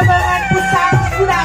Abangan pusang sudah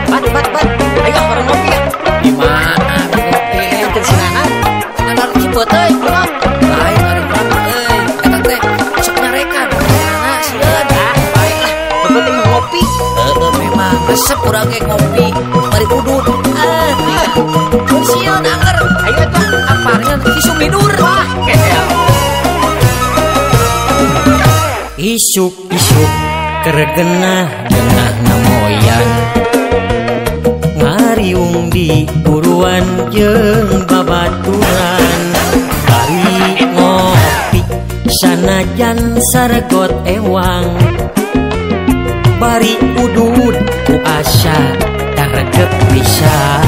Bat, bat, bat. Ayo bareng ngopi ya. Di mana ngopi? Eta teh sinanan. Nanar Cipeuteuy, pulang. Lain ari urang euy. Eta teh sok nyarekan. Nah, sieun. Ah, baik lah. Penting ngopi. Heeh, memang resep urang ge ngopi. Bari udud. Ah, sieun angger. Ayo atuh apareun si Sumidur. Wah, ketel. Isuk-isuk keur genah-genah namoyan. Ngariung di buruan jeung babaturan. Bari ngopi sanajan sargot ewang. Bari udud ku asa taregep pisan.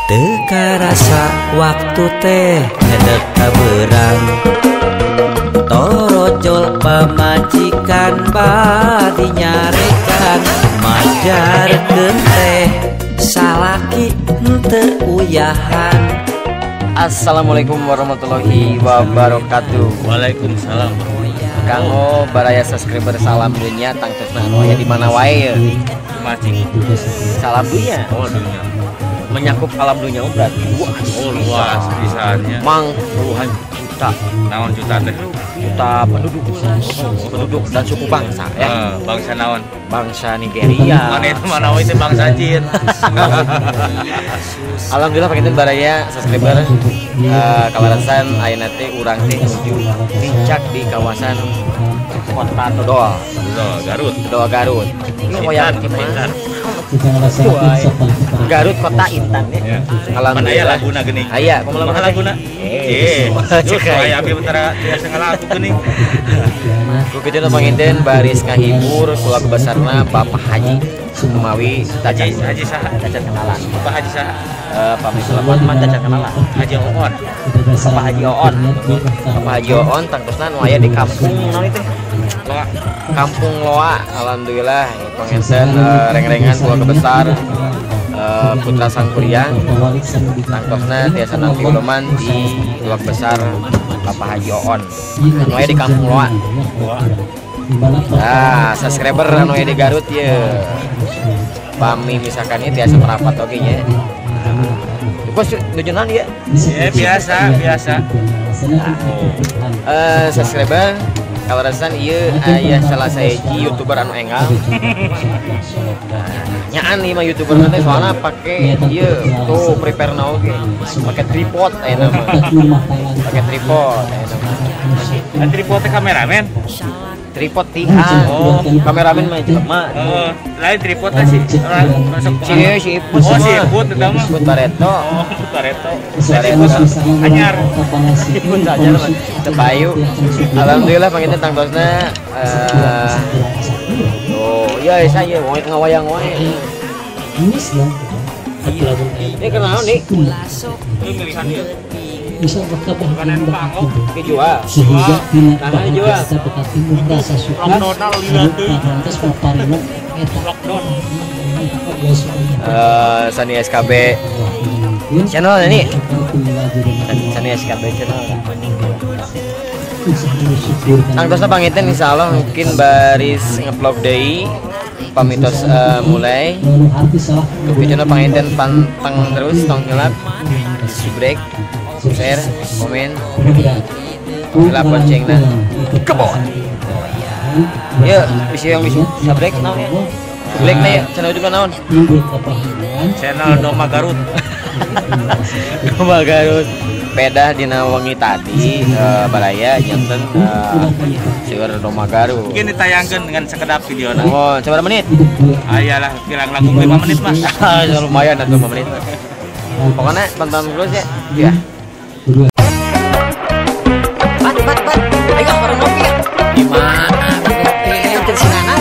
Teu karasa waktu teh hedek kabeurang. Torojol pamajikan badi nyarekan. Majarkeun teh salaki henteu uyahan. Assalamualaikum warahmatullahi wabarakatuh. Waalaikumsalam. Kanggo baraya subscriber salam dunia tangtosna anu aya di mana wae ye. Macing. Salam dunia. Oh, dunia. Menyakup alam dunia berarti luas. Oh, luas pisannya. Mang puluhan juta. Naon juta teh? Juta penduduk. Penduduk dan suku bangsa ya. Bangsa naon? Bangsa Nigeria. Mana itu mana itu bangsa jin. Alhamdulillah panginten baraya subscriber kawarasan ayeuna teh urang teh nuju nincak di kawasan Kota Dodol. Dodol Garut. Dodol Garut. Ini hoyong Intan. Garut Kota Intan ya. Alhamdulillah. Aya laguna geuning. Aya, kumaha laguna? Eh, aya abi betara tiasa ngalagu geuning. Ku kitu nu panginten baris ngahibur kula besarna Bapak Haji Sumawi Haji Haji saha? Tacan kenalan. Bapak Haji saha? Pami Sulaiman mah tacan kenalan. Haji Oon. Bapak Haji Oon. Bapak Haji Oon tangtosna nu aya di kampung naon itu? Loa. Kampung Loa. Alhamdulillah panginten reng-rengan kula besar Putra Sangkuriang tangtosna tiasa nampi uleman di keluarga besar Bapak Haji Oon anu aya di Kampung Loa. Nah, subscriber anu aya di Garut ye. Pami misalkan ieu tiasa merapat oge nya. Bos nuju naon ieu? Ya biasa, biasa. Subscriber kaleresan ieu aya salah sahiji YouTuber anu enggal. Nyaan ieu mah YouTuber teh soalna pake ieu tuh prepare na oge. Pake tripod aya mah. Pake tripod aya mah. Tripod teh kameramen. Tripod tiang. Oh, kameramen mah jelema. Oh, lain tripod teh si masuk. Si Iput. Oh, si Iput eta mah. Iput Bareto. Oh, Bareto. Bareto anyar. Iput anyar mah teu payu. Alhamdulillah panginten tangtosna oh, iya saya wae ngawayang wae. Ini kenaon nih? Ini milihan ieu. Bisa dijual. Sehingga Tanah dijual. Sani SKB channel ini. Sani SKB channel. Tangtosna panginten insyaallah mungkin baris ngevlog deui pamitos mulai. Kupiceuna panginten panteng terus tong hilap subrek share, komen, hilap loncengna kebon. Ya, bisa yang bisa subrek naon ya? Subrek na ya, channel juga naon? Channel Doma Garut. Doma Garut. Pedah dina wengi tadi balaya janten seueur Doma Garut. Mungkin ditayangkeun dengan sekedap videona. Oh, sabaraha menit? Ayalah, kirang langkung 5 menit mah. Lumayan atuh 5 menit. Pokoknya tonton terus ya. Ya. Bat, bat, bat. Ayo bareng ngopi ya. Di mana ngopi? Eta teh sinanan.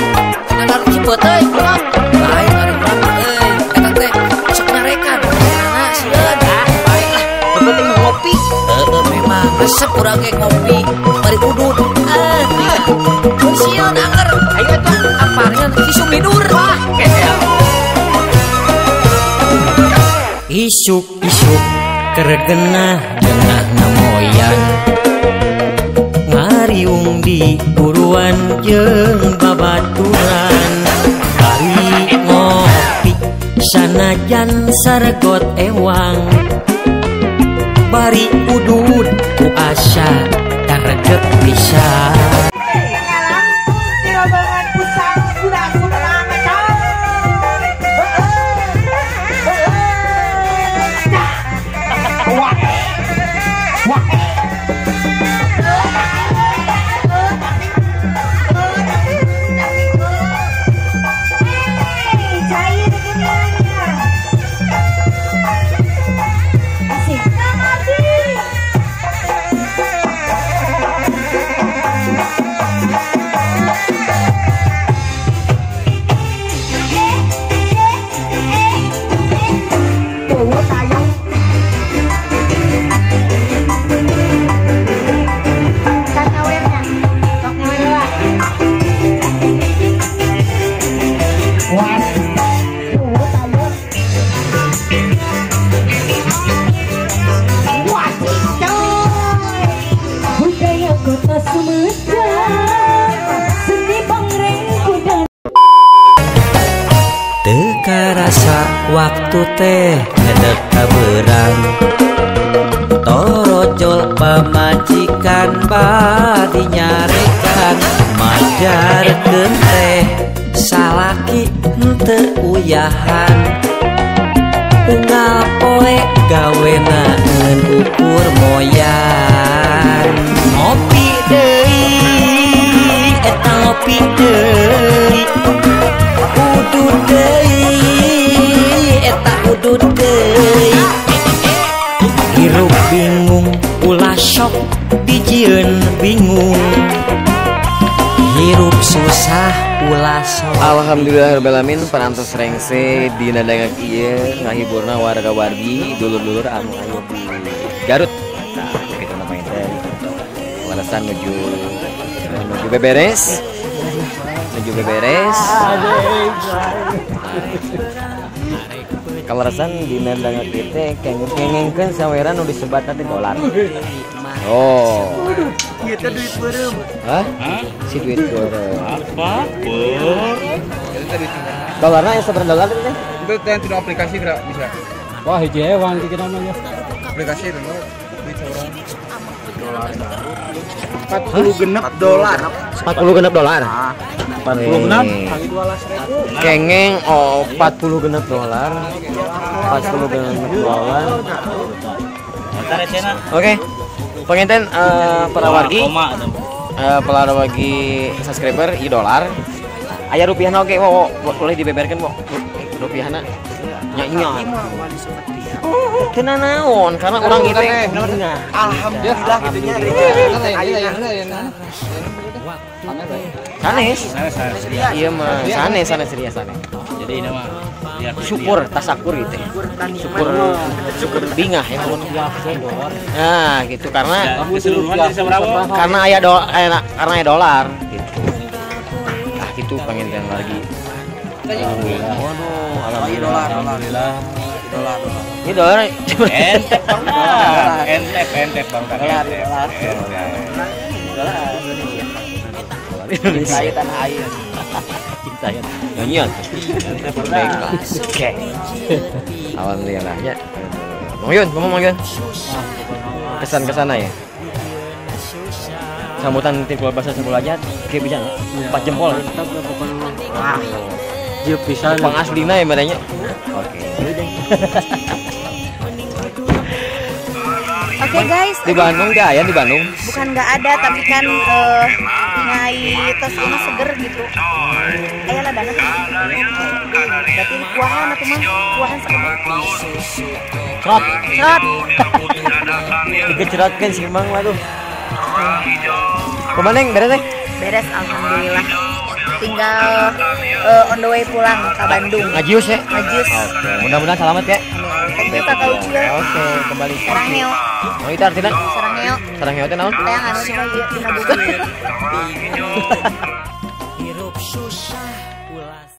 Nanar Cipeuteuy, pulang. Lain ari urang euy. Eta teh sok nyarekan. Nah, sieun. Ah, baik lah. Penting ngopi. Heeh, memang resep urang ge ngopi bari udud. Ah, sieun angger. Ayo atuh apareun si Sumidur. Wah, Isuk-isuk kergenah genah namoyan ngariung di buruan jeung babaturan bari ngopi sanajan sargot ewang bari udud ku asa target bisa. Rasa waktu teh ngedek kaberang torojol pamajikan badi nyarekan majarkeun teh salaki henteu uyahan unggal poe gawena ngeun ukur moyan ngopi deui eta ngopi deui udud deui eta udud deui hirup bingung ulah sok dijieun bingung hirup susah ulah sok. Alhamdulillah rabbil alamin parantos rengse dina dangak ieu ngahiburna warga-wargi dulur-dulur anu aya di Garut. Nah, kitu namanya teh walesan nuju beberes. Nuju beberes. Kaleresan dina dangak ieu teh kengengkeun saweran nu disebatna teh dolar. Oh. Ieu teh duit beureum. Hah? Si duit beureum. Apa? Dolarna aya sabaraha dolar teh? Itu teh tidak aplikasi gerak bisa. Wah, hiji ewang kieu namanya. Aplikasi itu duit sabaraha? Dolar. 40 genep dolar. 40 genep dolar. 46 kali 12.000. Kengeng oh 40 genep dolar. 40 genep dolar. Oke. Penginten para wargi, para wargi subscriber i dolar. Aya rupiahna oge, wo, boleh dibeberkan wo. Rupiahna nya nya. Teu naon karena urang ieu teh alhamdulillah kitu nya. Sanes. Ieu mah sanes sanes ria sanes. Jadi ini mah syukur tasakur gitu. Syukur syukur bingah ya. Nah, gitu karena karena aya karena aya dolar gitu. Ah gitu pengen lagi. Waduh, alhamdulillah. Alhamdulillah. Dolar. Ini dolar. Entep bang. Entep bang. Dolar. Indonesia tanah air. Cinta ya. Nyanyian. Oke. Alhamdulillah ya. Mang Yun, ngomong Mang Yun. Kesan kesana ya. Sambutan tim keluar bahasa sepuluh aja, kayak bisa 4 jempol. Ah, dia bisa. Pengaslina ya badannya. Oke. Oke guys. Di Bandung nggak ya di Bandung? Bukan nggak ada, tapi kan nyai tos ini seger gitu. Ayo lah banget. Berarti kuahan atau mah kuahan seger. Cerot, cerot. Digecerotkan sih mang, waduh. Kemana yang beres? Beres, alhamdulillah. Tinggal on the way pulang ke Bandung. Ngajius ya? Ngajius. Oke, mudah-mudahan selamat ya. Thank you Kakak Ucil. Oke, kembali. Sarangeo. Oh, itu artinya? Sarangeo. Sarangeo itu naon? Tayang anu cuma ieu dina Google. Hirup susah ulah.